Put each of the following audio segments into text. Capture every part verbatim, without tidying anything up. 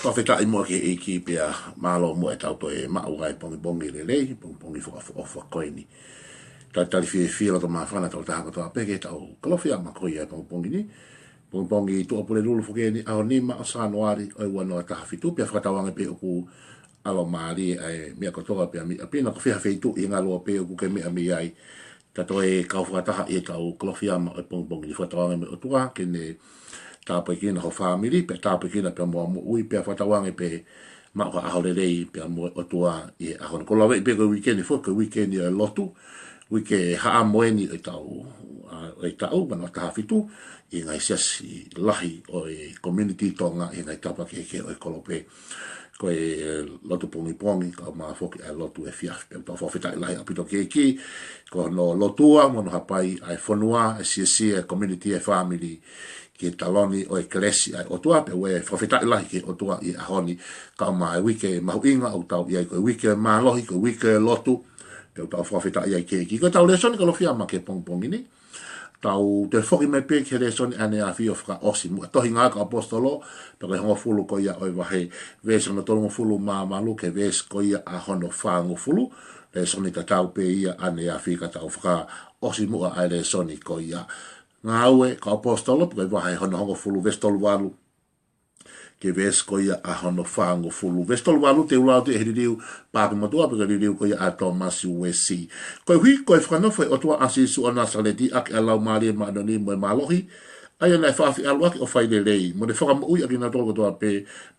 Fakafetaʻi muʻa ki he ʻEiki pea mālō muʻa ʻetau toe maʻu ʻa e pongipongi lelei, pongipongi fakaʻofoʻofa ko eni. Talitali fiefia loto māfana ʻa e tokotaha kotoa pē ki heʻetau Kalofiama ko ia ʻo e pongipongi ni. Pongipongi Tuʻapulelulu foki eni, ʻaho nima ʻo Sānuali ʻo e ua noa taha fitu, pea fakatauange pē ʻoku ʻalomālie ʻa e meʻa kotoa pē ʻa e meʻa pē naʻa ko fē ha feituʻu ʻi he ngaluope ʻoku ke meʻa mei ai. Tau toe kau fakataha ʻi heʻetau Kalofiama ʻo e pongipongi ni. Fakatauange mo e ʻOtua ke ne tāpuekina ho fāmili, pea tāpuekina pea mo hoʻo moʻui, pea fakatauange pē maʻu ha ʻaho lelei pea mo e ʻOtua ʻi he ʻaho ni. Ko e lave pē ko e uike ni foki, ko e uike ni ʻo e lotu, uike haʻamo eni ʻo e taʻu, ʻa, ʻo e taʻu, ua noa taha fitu, ʻi he ngaahi siasi lahi ʻo e community Tonga, ʻi he ngaahi tapa kehekehe ʻo e kolope. Ko e lotu pongipongi, kaeʻumaʻā foki ʻa e lotu efiafi. Pea tau fakafetaʻi lahi ʻaupito ki he ʻEiki, ko hono lotua mo hono hapai ʻa e fonua, ʻa e siasi, ʻa e community, ʻa e fāmili, ki he taloni ʻo e kelesi ʻa e ʻOtua, pea ʻoku fakafetaʻi lahi ki he ʻOtua ʻi he ʻaho ni, kaeʻumaʻā e uike mahuʻinga ʻoku tau ʻi ai, ko e uike mālohi, ko e uike lotu, pea tau fakafetaʻi ai ki he ʻEiki. Ko ʻetau lēsoni Kalofiama ki he pongipongi ni, tau toe foki mai pē ki he lēsoni ʻaneafi ʻo fakaʻosi muʻa e tohi Ngāue ʻa e kau ʻAposetolo, pea ko e hongofulu ko ia ʻo e vahe, veesi hono tolungofulu mā valu ki he veesi ko ia ʻa hono fāngofulu, lēsoni tatau pē ia ʻaneafi ka tau fakaʻosi muʻa ʻa e lēsoni ko ia. Ngāue ʻa e kau ʻAposetolo, pea ko e vahe hono hongofulu, veesi tolu valu ki he veesi ko ia ʻa hono fāngofulu. Veesi tolu valu te u lau atu ʻi he liliu paaki motuʻa, pea ko e liliu ko ia ʻa Tōmasi Uesi. Koeʻuhi ko e fakanofo ʻe he ʻOtua ʻa Sīsū ʻo Nāsaleti ʻaki ʻa e Laumālie Māʻoniʻoni mo e mālohi, ʻa ia naʻe faʻa feʻaluʻaki ʻo fai lelei, mo ne fakamoʻui ʻa kinautolu kotoa pē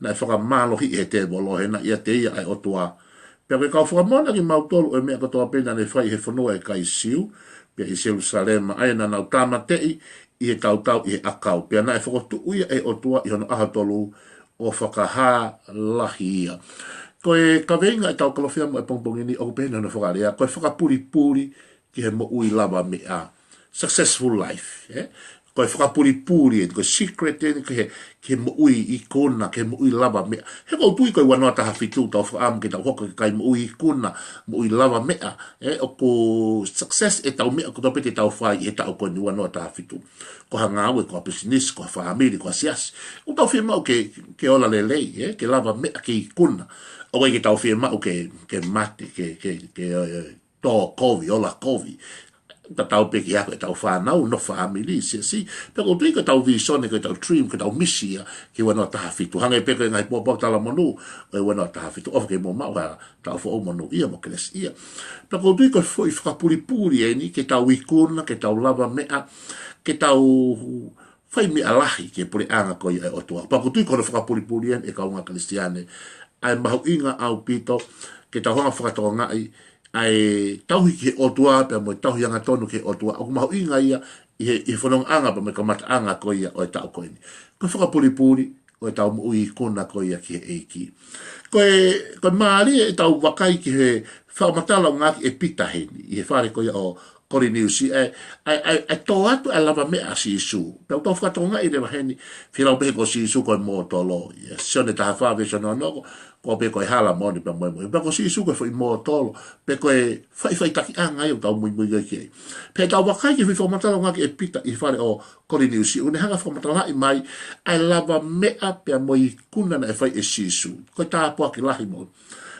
naʻe fakamālohiʻi ʻe he tēvolo, he naʻe ʻiate ia ʻa e ʻOtua. Pea ko e kau fakamoʻoni ʻa kimautolu ʻo e meʻa kotoa pē naʻa ne fai ʻi he fonua ʻo e kakai Siu, pea ʻi Selūsalema, ʻa ia naʻa nau tāmateʻi ʻi he tautau ʻi he ʻakau. Pea naʻe fokotuʻu ia ʻe he ʻOtua ʻi hono ʻaho tolu ʻo fakahā lahi ia. Ko e kaveinga ʻetau Kalofiama ʻo e pongipongi ni ʻoku pehē hono fakalea, ko e fakapulipuli ki he moʻui lavameʻa. Successful life, ē? Ko e fakapulipuli eni, ko e secret eni ki he, ki he moʻui ikuna, ki he moʻui lavameʻa. He ʻoku ou tui ko e ua noa taha fitu tau fakaʻamu ke tau hoko ko e kakai moʻui ikuna, moʻui lavameʻa, ē? ʻOku success ʻetau meʻa kotoa pē te tau fai ʻi he taʻu ko eni ua noa taha fitu. Ko ha ngāue, ko ha pisinisi, ko ha fāmili, ko ha siasi. ʻOku tau fiemaʻu ke, ke ola lelei, ē? Ke lavameʻa, ke ikuna. ʻOku ʻikai ke tau fiemaʻu ke, ke mate, ke, ke, ke, ē, tō kovi, ola kovi. Tatau pē ki he ako ʻetau fānau, nofo fāmili, siasi. Pea ʻoku ou tui ko ʻetau vīsone, ko ʻetau dream, ko ʻetau misi ia ki he ua noa taha fitu. Hangē pē ko e ngaahi pōpoaki talamonū ʻo e ua noa taha fitu. ʻOfa ke mou maʻu ha taʻu foʻou monūʻia mo kelesiʻia. Pea ʻoku ou tui ko e foʻi fakapulipuli eni, ke tau ikuna, ke tau lavameʻa, ke tau fai meʻa lahi ki he puleʻanga ko ia ʻo e ʻOtua. Pea ʻoku ou tui ko hono fakapulipuli eni ʻe kāinga Kalisitiane, ʻa e mahuʻinga ʻaupito ke tau hanga ʻo fakatokangaʻi ʻa e tauhi ki he ʻOtua, pea mo e tauhi angatonu ki he ʻOtua, ʻoku mahuʻinga ia ʻi he, ʻi he fonongaʻanga pea mo e kamataʻanga ko ia ʻo e taʻu ko eni. Ko e fakapulipuli ʻo ʻetau moʻui ikuna ko ia ki he ʻEiki. Ko e, ko e mālie ʻetau vakai ki he fakamatala ʻoku ngāueʻaki ʻe Pita heni, ʻi he fale ko ia ʻo Koliniusi, ʻa e, ʻa e, ʻa e, ʻa e tō atu ʻa e lavameʻa ʻa Sīsū. Pea ʻoku tau fakatokangaʻi leva heni, fie lau pē he ko Sīsū ko e mōtolo. ʻIa Sione taha fā veesi ono ono, ko, ko pē ko e hala, moʻoni pea mo e moʻui. Pea ko Sīsū ko e foʻi mōtolo, pe ko e faʻifaʻitakiʻanga ia ʻoku tau muimui ai ki ai. Pea tau vakai ki he foʻi fakamatala ʻoku ngāueʻaki ʻe Pita ʻi he fale ʻo Koliniusi, ʻoku ne hanga ʻo fakamatalaʻi mai ʻa e lavameʻa pea mo e ikuna naʻe fai ʻe Sīsū. Ko e tāpuaki lahi moʻoni.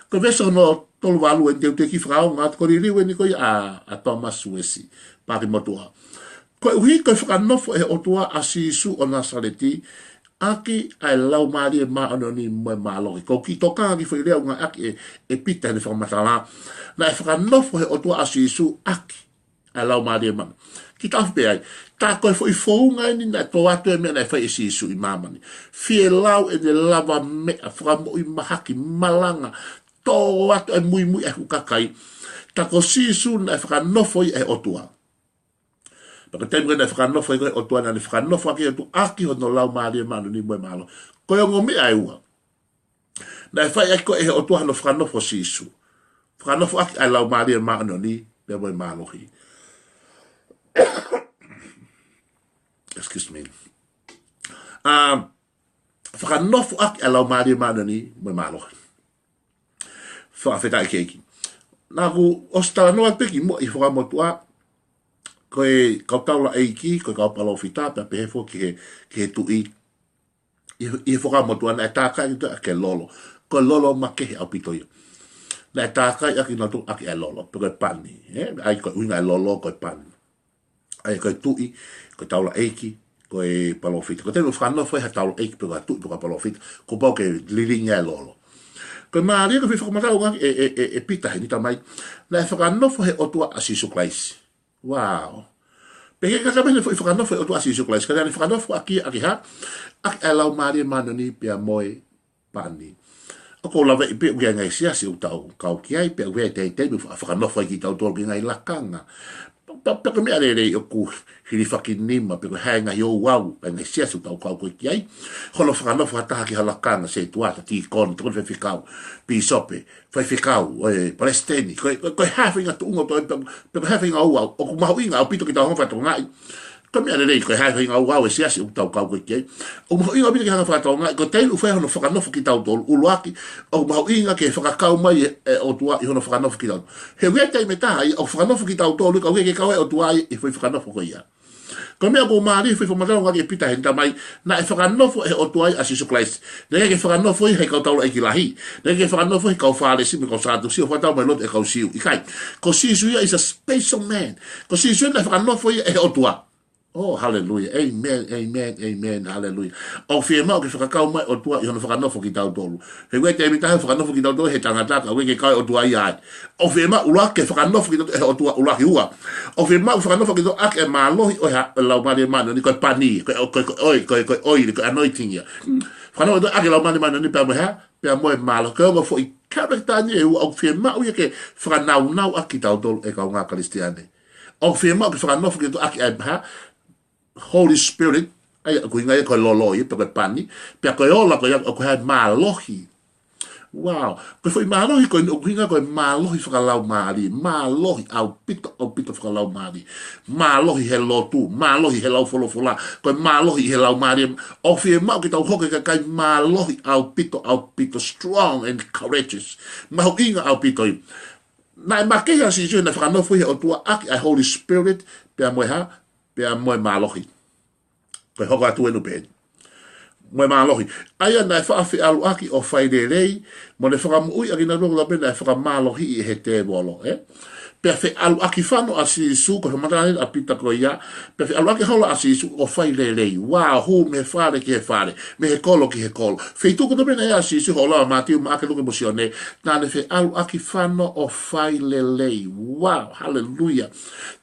Ko e veesi hono tolu valu eni te u toe kiʻi fakaongo atu, ko e liliu eni ko ia ʻa, ʻa Tōmasi Uesi, paaki motuʻa. Koeʻuhi ko e fakanofo ʻe he ʻOtua ʻa Sīsū ʻo Nāsaleti ʻaki ʻa e Laumālie Māʻoniʻoni mo e mālohi. ʻOku ou kiʻi tokanga ki he foʻi lea ʻoku ngāueʻaki ʻe, ʻe Pita heʻene fakamatala. Naʻe fakanofo ʻe he ʻOtua ʻa Sīsū ʻaki ʻa e Laumālie Māʻoniʻoni. Kiʻi taʻofi pē ai. Tā ko e foʻi founga eni naʻe tō atu e meʻa naʻe fai ʻe Sīsū ʻi māmani. Fie lau ʻene lavameʻa, fakamoʻui mahaki, malanga, tō atu e muimui ʻa e kakai. Tā ko Sīsū naʻe fakanofo ia ʻe he ʻOtua. Pea ko e taimi ko ē naʻe fakanofo ai ko ē ʻe he ʻOtua, naʻa ne fakanofo ʻaki ʻe he ʻOtua ʻaki hono Laumālie Māʻoniʻoni mo e mālohi. Ko e ongo meʻa ʻe ua. Naʻe fai ʻaki ko ē ʻe he ʻOtua hono fakanofo ʻo Sīsū. Fakanofo ʻaki ʻa e Laumālie Māʻoniʻoni pea mo e mālohi. Excuse me. Um, fakanofo ʻaki ʻa e Laumālie Māʻoniʻoni mo e mālohi. Fakafetaʻi ki he ʻEiki. Naʻa ku ʻosi talanoa pē kimuʻa ʻi he Fuakava Motuʻa, ko e kau taulaʻeiki, ko e kau palōfita, pea pehē foki ki he, ki he tuʻi. ʻI he, ʻi he Fuakava Motuʻa naʻe tākai ʻaki ʻa e lolo. Ko e lolo makehe ʻaupito ia. Naʻe tākai ʻaki nautolu ʻaki ʻa e lolo. Pe ko e pani. ʻE? ʻA ia ko e ʻuhinga ʻa e lolo ko e pani. ʻA ia ko e tuʻi, ko e taulaʻeiki, ko e palōfita. Ko e taimi ʻoku fakanofo ai ha taulaʻeiki pe ko ha tuʻi pe ko ha palōfita, kuo pau ke lilingi ʻa e lolo. Ko e mālie ko e foʻi fakamatala ʻoku ʻoange ʻe, ʻe, ʻe, ʻe Pita heni, talamai naʻe fakanofo ʻe he ʻOtua ʻa Sīsū Kalaisi. Wow. Pea ʻikai ngata pē heʻene foʻi fakanofo ʻe he ʻOtua ʻa Sīsū Kalaisi, ka naʻa ne fakanofo ʻaki, ʻaki ha, ʻaki ʻa e Laumālie Māʻoniʻoni pea mo e pani. ʻOku ou lave pē ʻoku ʻi ai e ngaahi siasi ʻoku tau kau ki ai, pea ʻoku ʻi ai e taimi ʻoku fa-, fakanofo ai kitautolu ki he ngaahi lakanga. Pea, pea ko e meʻa lelei ʻoku hilifakinima, pe ko e hā e ngaahi ouau ʻa e ngaahi siasi ʻoku tau kau ko ē ki ai. Hono fakanofo ha taha ki ha lakanga, setuata, tīkoni, tokoni faifekau, pīsope, faifekau, ʻo e palesiteni, ko e, ko e, ko e hā e faʻahinga tuʻunga ʻoku tau, pe, pe ko e hā e faʻahinga ouau, ʻoku mahuʻinga ʻaupito ke tau hanga ʻo fakatokangaʻi. Ko e meʻa lelei, ko e hā e faʻahinga ouau ʻa e siasi ʻoku tau kau ko ē ki ai. ʻOku mahuʻinga ʻaupito ke hanga ʻo fakatokangaʻi, ko e taimi ʻoku fai hono fakanofo kitautolu, ʻuluaki, ʻoku mahuʻinga ke fakakau mai ʻe, ʻe he ʻOtua ʻi hono fakanofo kitautolu. He ʻoku ʻi ai e taimi ʻe taha ia, ʻoku fakanofo kitautolu, ka ʻoku ʻikai ke kau ai ʻa e ʻOtua ʻi, ʻi he foʻi fakanofo ko ia. Ko e meʻa ʻoku mālie he foʻi fakamatala ʻoku ʻoange ʻe Pita heni, talamai naʻe fakanofo ʻe he ʻOtua ʻa Sīsū Kalaisi. Naʻe ʻikai ke fakanofo ia ʻe he kau taulaʻeiki lahi. Naʻe ʻikai ke fakanofo ia ʻe he kau Fālesi mo e kau Sātusi ʻo fakatatau mo e lotu ʻa e kau Siu. ʻIkai. Ko Sīsū ia is a special man. Ko Sīsū ia naʻe fakanofo ia ʻe he ʻOtua. Oh, hallelujah. Amen, amen, amen, hallelujah. ʻOku fiemaʻu ke fakakau mai ʻa e ʻOtua ʻi hono fakanofo kitautolu. He ʻoku ʻi ai e taimi ʻe taha ʻe fakanofo kitautolu ʻe he tangata, ka ʻoku ʻikai ke kau ai ʻa e ʻOtua ia ai. ʻOku fiemaʻu ʻuluaki ke fakanofo kitautolu ʻe he ʻOtua, ʻuluaki. Ua, ʻoku fiemaʻu ke fakanofo kitautolu ʻaki e mālohi ʻo e ha-, ʻo e Laumālie Māʻoniʻoni, ko e pani, ko e, ko e, ko e ʻoili, ko e anointing ia. Fakanofo kitautolu ʻaki e Laumālie Māʻoniʻoni pea mo e hā, pea mo e mālohi. Ko e ongo foʻi character ʻeni ʻe ua ʻoku fiemaʻu ia ke fakanaunau ʻaki kitautolu ʻe kaungā Kalisitiane. ʻOku fiemaʻu ke fakanofo kitautolu ʻaki ʻa e hā, Holy Spirit, ʻa ia ʻoku ʻuhinga ia ko e lolo ia, pe ko e pani, pea ko e ola ko ia ʻoku hā, mālohi. Wow. Ko e foʻi mālohi ko eni ʻoku ʻuhinga ko e mālohi fakalaumālie, mālohi ʻaupito, ʻaupito fakalaumālie, mālohi he lotu, mālohi he lau folofola, ko e mālohi he laumālie, ʻoku fiemaʻu ke tau hoko ko e kakai mālohi ʻaupito, ʻaupito, strong and courageous, mahuʻinga ʻaupito ia. Naʻe makehe ʻa Sīsū he naʻe fakanofo ia ʻe he ʻOtua ʻaki ʻa e Holy Spirit, pea mo e hā, pea mo e mālohi. Ko e hoko atu ʻeni pē. Mo e mālohi. ʻA ia naʻe faʻa feʻaluʻaki ʻo fai lelei, mo ne fakamoʻui ʻa kinautolu kotoa pē naʻe fakamālohiʻi ʻe he tēvolo, ē? Pea feʻaluʻaki fano ʻa Sīsū, ko e fakamatala ʻeni ʻa Pita ko ia, pea feʻaluʻaki holo ʻa Sīsū ʻo fai lelei. Wow, hū mei he fale ki he fale, mei he kolo ki he kolo. Feituʻu kotoa pē naʻe ʻi ai ʻa Sīsū, hoʻo lau ʻa Mātiu, Maʻake, Luke mo Sione, naʻa ne feʻaluʻaki fano ʻo fai lelei. Wow, hallelujah.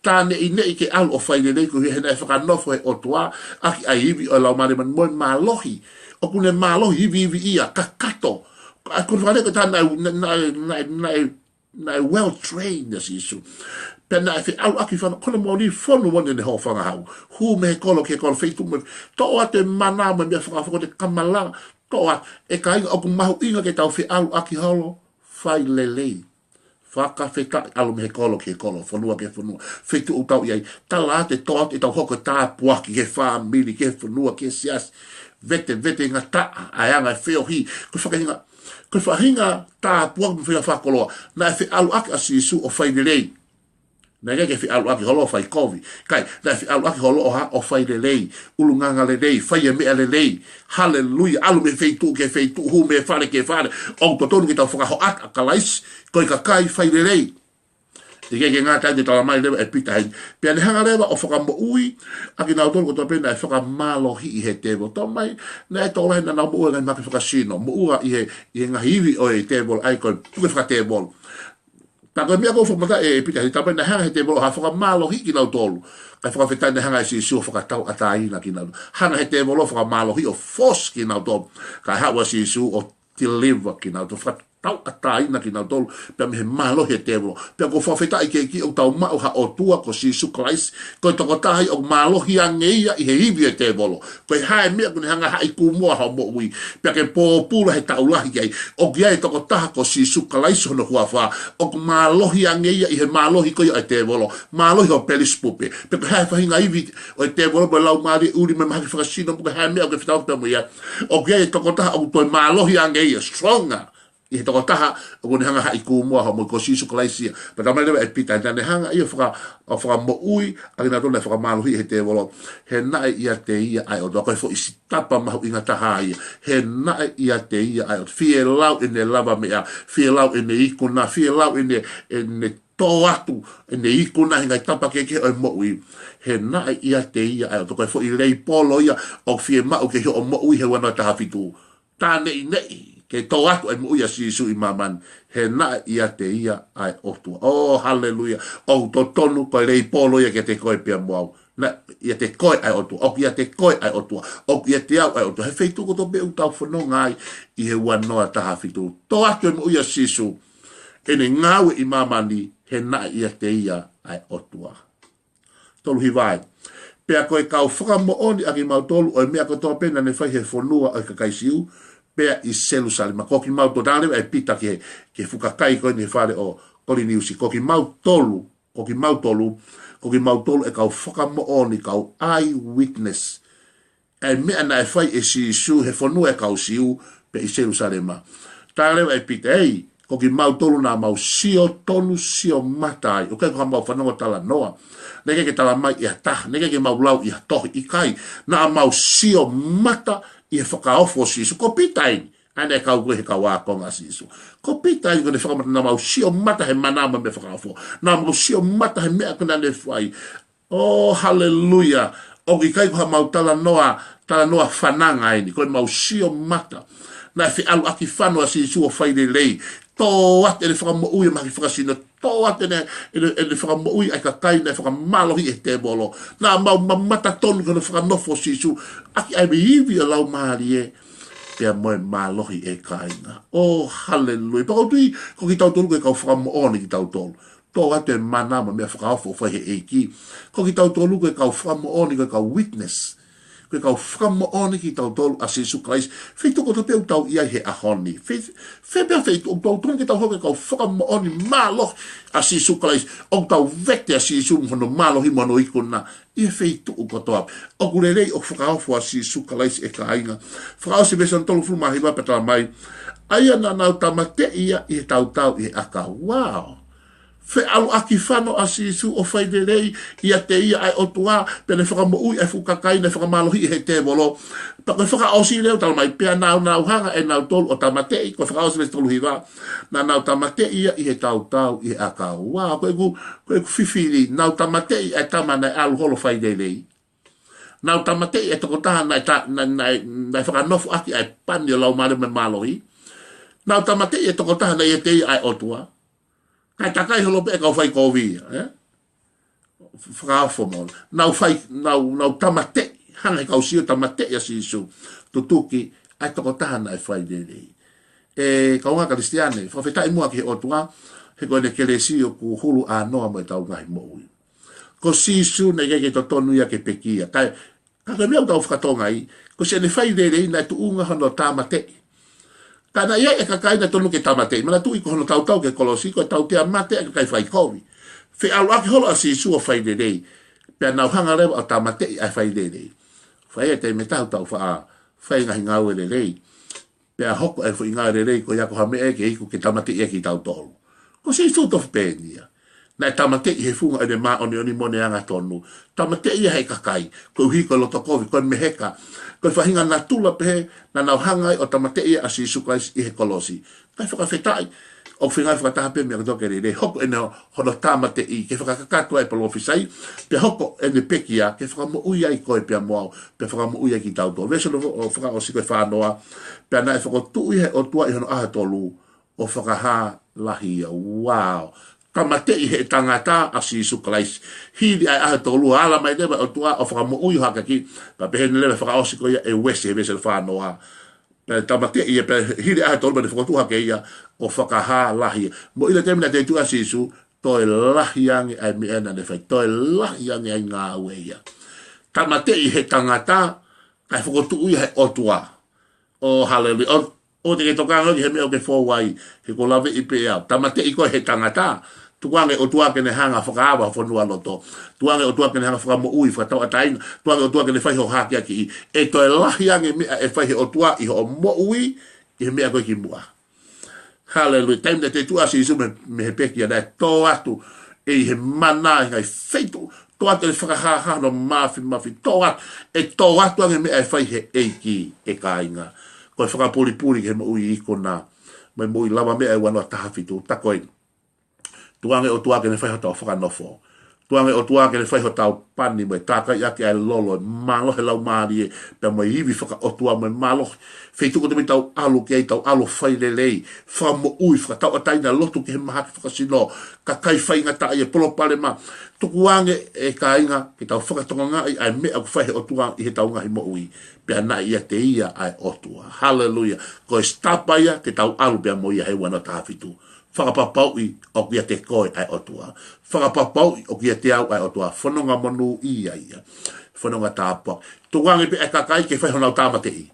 Tā neʻineʻi ke ʻalu ʻo fai lelei koeʻuhi he naʻe fakanofo ʻe he ʻOtua ʻaki ʻa e ivi ʻo e Laumālie Māʻoniʻoni mo e mālohi. ʻOku ne mālohi, iviivi ia, kakato. ʻA ia ko e fale ko ē tā naʻe, naʻe, naʻe, naʻe, naʻe well trained ʻa Sīsū. Pea naʻe feʻaluʻaki fano, ko hono moʻoni, fonu moʻoni ʻene hōfangahau. Hū mei he kolo ki he kolo, feituʻu mo e, toʻo atu e mana mo e meʻa fakafokoni, kamala, toʻo atu, ʻe kāinga, ʻoku mahuʻinga ke tau feʻaluʻaki holo, fai lelei. Fakafetaʻi, ʻalu mei he kolo ki he kolo, fonua ki he fonua, feituʻu ʻoku tau ʻi ai, tala atu e toʻo atu ʻetau hoko ko e tāpuaki ki he fāmili, ki he fonua, ki he siasi, vete, vete ngataʻa ʻa e anga e feohi, ko e faʻahinga, ko e faʻahinga tāpuaki mo e faʻahinga fakakoloa. Naʻe feʻaluʻaki ʻa Sīsū ʻo fai lelei. Naʻe ʻikai ke feʻaluʻaki holo ʻo fai kovi. ʻIkai, naʻe feʻaluʻaki holo ʻo hā, ʻo fai lelei, ʻulungaanga lelei, fai e meʻa lelei. Haleluia, ʻalu mei he feituʻu ki he feituʻu, hū mei he fale ki he fale. ʻOku totonu ke tau fakahoʻata ʻa Kalaisi, ko e kakai fai lelei. ʻIkai ke ngata ai, talamai leva ʻe Pita heni. Pea ne hanga leva ʻo fakamoʻui ʻa kinautolu kotoa pē naʻe fakamālohiʻi ʻe he tēvolo. Talamai, naʻe tokolahi naʻa nau moʻua he ngaahi mahaki fakasino. Moʻua ʻi he, ʻi he ngaahi ivi ʻo e tēvolo, ʻa ia ko e puke fakatēvolo. Pea ko e meʻa ʻoku fakamatalaʻi ʻe Pita heni, talamai naʻe hanga ʻe he tēvolo ʻo hā, fakamālohiʻi kinautolu. Kae fakafetaʻi naʻe hanga ʻe Sīsū ʻo fakatauʻatāina kinautolu. Hanga ʻe he tēvolo ʻo fakamālohiʻi, ʻo force kinautolu. Kae haʻu ʻa Sīsū ʻo deliver kinautolu, fakatauʻatāina kinautolu pea mei he mālohi ʻa e tēvolo. Pea ʻoku ou fakafetaʻi ki he ʻEiki ʻoku tau maʻu ha ʻOtua ko Sīsū Kalaisi, ko e tokotaha ia ʻoku mālohi ange ia ʻi he ivi ʻo e tēvolo. Ko e hā e meʻa ʻoku ne hanga ʻo haʻi kumuʻa hoʻo moʻui, pea ke pōpula he taʻu lahi ki ai. ʻOku ʻi ai e tokotaha ko Sīsū Kalaisi hono huafa, ʻoku mālohi ange ia ʻi he mālohi ko ia ʻo e tēvolo, mālohi ʻo Pelisipupe. Pe ko e hā e faʻahinga ivi ʻo e tēvolo mo e laumālie ʻuli mo e mahaki fakasino, pe ko e hā e meʻa ʻoku ke fetaulaki pea mo ia, ʻoku ʻi ai e tokotaha ʻoku toe mālohi ange ia, stronger. ʻi he tokotaha ʻoku ne hanga haʻi kū muʻa hoʻo moʻui, ko Sīsū Kalaisi ia. Pea talamai leva ʻe Pita, naʻa ne hanga ia ʻo faka-, ʻo fakamoʻui ʻa kinautolu naʻe fakamālohiʻi ʻe he tēvolo. He naʻe ʻiate ia ʻa e ʻOtua, ko e foʻi sitapa mahuʻinga taha ia. He naʻe ʻiate ia ʻa e ʻOtua. Fielau ʻene lavameʻa, fielau ʻene ikuna, fielau ʻene, ʻene tō atu ʻene ikuna he ngaahi tapa kehekehe ʻo e moʻui. He naʻe ʻiate ia ʻa e ʻOtua. Ko e foʻi leipolo ia ʻoku fiemaʻu ki hoʻo moʻui he ua noa taha fitu. Tā neʻineʻi ke tō atu ʻa e moʻui ʻa Sīsū ʻi māmani. He naʻe ʻiate ia ʻa e ʻOtua. ʻŌ, haleluia. ʻOku totonu ko e leipolo ia kiate koe pea mo au. Naʻe ʻiate koe ʻa e ʻOtua. ʻOku ʻiate koe ʻa e ʻOtua. ʻOku ʻiate au ʻa e ʻOtua. He feituʻu kotoa pē ʻoku tau fononga ai ʻi he ua noa taha fitu. Tō atu e moʻui ʻa Sīsū, ʻene ngāue ʻi māmani, he naʻe ʻiate ia ʻa e ʻOtua. Tolu hiva ē. Pea ko e kau fakamoʻoni ʻa kimautolu ʻo e meʻa kotoa pē naʻa ne fai he fonua ʻo e kakai Siu, pea ʻi Selūsalema. Ko kimautolu, talamai leva ʻe Pita ki he, ki he fuʻu kakai ko eni he fale ʻo Koliniusi. Ko kimautolu, ko kimautolu, ko kimautolu e kau fakamoʻoni, kau eyewitness ʻa e meʻa naʻe fai ʻe Sīsū he fonua ʻo e kau Siu pea ʻi Selūsalema. Talamai leva ʻe Pita, ʻEi, ko kimautolu naʻa mau sio tonu, sio mata ai. ʻOku ʻikai ko haʻamau fanongo talanoa. Naʻe ʻikai ke talamai ʻe ha taha, naʻe ʻikai ke mau lau ʻi ha tohi, ʻikai. Naʻa mau sio mata ʻi he fakaofo ʻo Sīsū. Ko Pita eni, ʻa ia naʻe kau ko ē he kau ākonga ʻa Sīsū. Ko Pita eni ʻoku ne fakamatala, naʻa mau sio mata he mana mo e meʻa fakaofo. Naʻa mau sio mata he meʻa ko ē naʻa ne fai. ʻŌ, haleluia. ʻOku ʻikai ko haʻamau talanoa, talanoa fananga eni, ko ʻemau sio mata. Naʻe feʻaluʻaki fano ʻa Sīsū ʻo fai lelei. Tō atu ʻene fakamoʻui ʻa e mahaki fakasino. Tō atu ʻene, ʻene, ʻene fakamoʻui ʻa e kakai naʻe fakamālohiʻi ʻe he tēvolo. Naʻa mau mamata tonu ki hono fakanofo ʻo Sīsū ʻaki ʻa e ivi ʻo e Laumālie pea mo e mālohi, ʻe kāinga. ʻŌ, haleluia. Pea ʻoku ou tui ko kitautolu ko e kau fakamoʻoni kitautolu. Tō atu e mana mo e meʻa fakaofo ʻoku fai ʻe he ʻEiki. Ko kitautolu ko e kau fakamoʻoni, ko e kau witness, ko e kau fakamoʻoni kitautolu ʻa Sīsū Kalaisi. Feituʻu kotoa pē ʻoku tau ʻi ai he ʻaho ni. Fei-, fē pē feituʻu ʻoku tau tonu ke tau hoko ko e kau fakamoʻoni mālohi ʻa Sīsū Kalaisi. ʻOku tau vete ʻa Sīsū mo hono mālohi mo hono ikuna ʻi he feituʻu kotoa. ʻOku lelei, ʻoku fakaofo ʻa Sīsū Kalaisi, ʻe kāinga. Fakaʻosi veesi tolungofulu mā hiva pea talamai, ʻA ia naʻa nau tāmateʻi ia ʻi he tautau ʻi he ʻakau. Wow. Feʻaluʻaki fano ʻa Sīsū ʻo fai lelei, ʻiate ia ʻa e ʻOtua, pea ne fakamoʻui ʻa e fuʻu kakai naʻe fakamālohiʻi ʻe he tēvolo. Pea ko e fakaʻosi leva talamai, pea naʻa nau hanga ʻe nautolu ʻo tāmateʻi, ko e fakaʻosi veesi tolu hiva, naʻa nau tāmateʻi ia ʻi he tautau ʻi he ʻakau. Wow, ko ʻeku, ko ʻeku fifili, nau tāmateʻi ʻa e tama naʻe ʻalu holo ʻo fai lelei. Nau tāmateʻi e tokotaha naʻe ta-, na-, naʻe, naʻe fakanofo ʻaki ʻa e pani ʻo e Laumālie mo e mālohi. Nau tāmateʻi e tokotaha naʻe ʻiate ia ʻa e ʻOtua. Kae takai holo pē e kau faikovi ia, ē? Fakaofo mo. Nau fai, nau, nau tāmateʻi, hanga ʻe he kau Siu ʻo tāmateʻi ʻa Sīsū, tutuki ʻa e tokotaha naʻe fai lelei. ʻE kāinga Kalisitiane, fakafetaʻi muʻa ki he ʻOtua, he ko ʻene kelesi ʻoku hulu ʻānoa mo ʻetau ngaahi moʻui. Ko Sīsū naʻe ʻikai ke totonu ia ke pekia. Kae, ka ko e meʻa ʻoku tau fakatonga ai, ko siʻene fai lelei naʻe tuʻunga hono tāmateʻi. Ka naʻe ʻi ai e kakai naʻe tonu ke tāmateʻi. Manatuʻi ko hono tautau ki he kolosi, ko e tautea mate ʻa e kakai faikovi. Feʻaluʻaki holo ʻa Sīsū ʻo fai lelei. Pea nau hanga leva ʻo tāmateʻi ʻa e fai lelei. Fai e taimi ʻe taha ʻoku tau faʻa fai ngaahi ngāue lelei. Pea hoko e foʻi ngāue lelei ko ia ko ha meʻa ke iku ke tāmateʻi ʻaki kitautolu. Ko Sīsū tofu pē eni ia. Naʻe tāmateʻi he funga ʻene māʻoniʻoni mo ʻene angatonu. Tāmateʻi ia ʻe he kakai. Koeʻuhi ko e loto kovi, ko e meheka, ko e faʻahinga natula pehē naʻa nau hanga ai ʻo tāmateʻi ʻa Sīsū Kalaisi ʻi he kolosi. Kae fakafetaʻi, ʻoku feinga fakataha pē meʻa kotoa ke lelei. Hoko ʻene hono tāmateʻi ke fakakakato ai e palōfisai, pea hoko ʻene pekia ke fakamoʻui ai koe pea mo au, pea fakamoʻui ai kitautolu. Veesi ʻo fakaʻosi ko e fā noa, pea naʻe fokotuʻu ia ʻe he ʻOtua ʻi hono ʻaho tolu ʻo fakahā lahi ia. Wow. Tāmateʻi ʻe he tangata ʻa Sīsū Kalaisi. Hili ʻa e ʻaho tolu ʻo ala mai leva e ʻOtua ʻo fakamoʻui ʻo hakeakiʻi. Pea pehē ni leva e fakaʻosi ko ia ʻe Uesi he veesi ʻo fā noa. Pea tāmateʻi ia, pea hili ʻaho tolu pea ne fokotuʻu hake ia ʻo fakahā lahi ia. Mo ʻilo e taimi naʻe teutuʻi ai ʻa Sīsū, toe lahi ange ʻa e meʻa naʻa ne fai, toe lahi ange ʻa e ngāue ia. Tāmateʻi ʻe he tangata, kae fokotuʻu ia ʻe he ʻOtua. ʻŌ, haleluia. ʻO, ʻoua te ke tokanga ki he meʻa ʻoku ke fou ai, he ʻoku ou laveʻi pē au. Tāmateʻi koe ʻe he tangata, tuku ange e ʻOtua ke ne hanga ʻo fakaava ho fonualoto. Tuku ange e ʻOtua ke ne hanga ʻo fakamoʻui, fakatauʻatāina. Tuku ange e ʻOtua ke ne fai hoʻo hakeakiʻi. ʻE toe lahi ange e meʻa ʻe fai ʻe he ʻOtua ʻi hoʻo moʻui ʻi he meʻa ko ē kimuʻa. Haleluia. Taimi naʻe tuʻu ʻa Sīsū mei, mei he pekia, naʻe tō atu ʻi he mana, ʻi he ngaahi feituʻu. Tō atu e fakahāhā hono māfimafi. Tō atu, ʻe tō atu ange meʻa ʻe fai he ʻEiki, ʻe kāinga. Ko e fakapulipuli ki he moʻui ikuna, mo e moʻui lavameʻa ʻo e ua noa taha fitu, tā ko eni. Tuku ange ʻOtua ke ne fai hotau fakanofo. Tuku ange ʻOtua ke ne fai hotau pani mo e tākai ʻaki ʻa e lolo, mālohi e laumālie, pea mo e ivi fakaʻotua mo e mālohi. Feituʻu kotoa pē ʻoku tau ʻalu ki ai, tau ʻalu ʻo fai lelei, fakamoʻui, fakatauʻatāina, lotu ki he mahaki fakasino, kakai faingataʻa, ʻi he palopalema. Tuku ange ʻe kāinga, ke tau fakatokangaʻi ʻa e meʻa ʻoku fai he ʻOtua ʻi heʻetau ngaahi moʻui. Pea naʻe ʻiate ia ʻa e ʻOtua. Haleluia. Ko e sitapa ia ke tau ʻalu pea mo ia he ua noa taha fitu. Fakapapauʻi ʻoku ʻiate koe ʻa e ʻOtua. Fakapapauʻi ʻoku ʻiate au ʻa e ʻOtua. Fononga monūʻia ia. Fononga tāpuaki. Tuku ange pē ʻa e kakai ke fai honau tāmateʻi.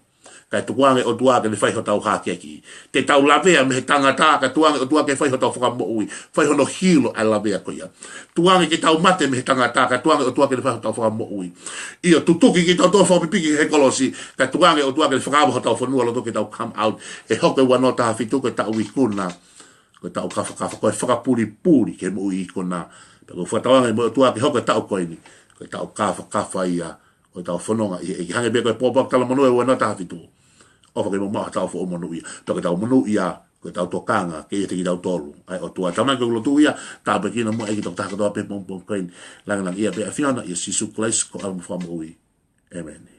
Kae tuku ange ʻOtua ke ne fai hotau hākeakiʻi. Te tau lavea mei he tangata, kae tuku ange ʻOtua ke fai hotau fakamoʻui. Fai hono hilo ʻa e lavea ko ia. Tuku ange ke tau mate mei he tangata, kae tuku ange ʻOtua ke ne fai hotau fakamoʻui. ʻIo, tutuki kitautolu fakapipiki he kolosi, kae tuku ange ʻOtua ke ne fakaava hotau fonualoto ke tau come out. ʻE hoko e ua noa taha fitu ko e taʻu ikuna. Ko e taʻu kafakafa, ko e fakapulipuli ki he moʻui ikuna. Pea ko e fakatauange mo e ʻOtua ke hoko e taʻu ko eni. Ko e taʻu kafakafa ia ʻo ʻetau fononga ʻi he ʻEiki. Hangē pē ko e pōpoaki talamonū ʻo e ua noa taha fitu. ʻOfa ke mou maʻu haʻatau foʻi monūʻia. Pea ke tau monūʻia, ko ʻetau tokanga, ke ʻiate kitautolu ʻa e ʻOtua. Tamai, ko e lotu ia, tāpuekina muʻa ʻEiki ʻa e tokotaha kotoa pē he pongipongi ko eni. Langilangiʻia pē ʻa e ʻAfiona, ʻia Sīsū Kalaisi ko homau Fakamoʻui. ʻĒmeni.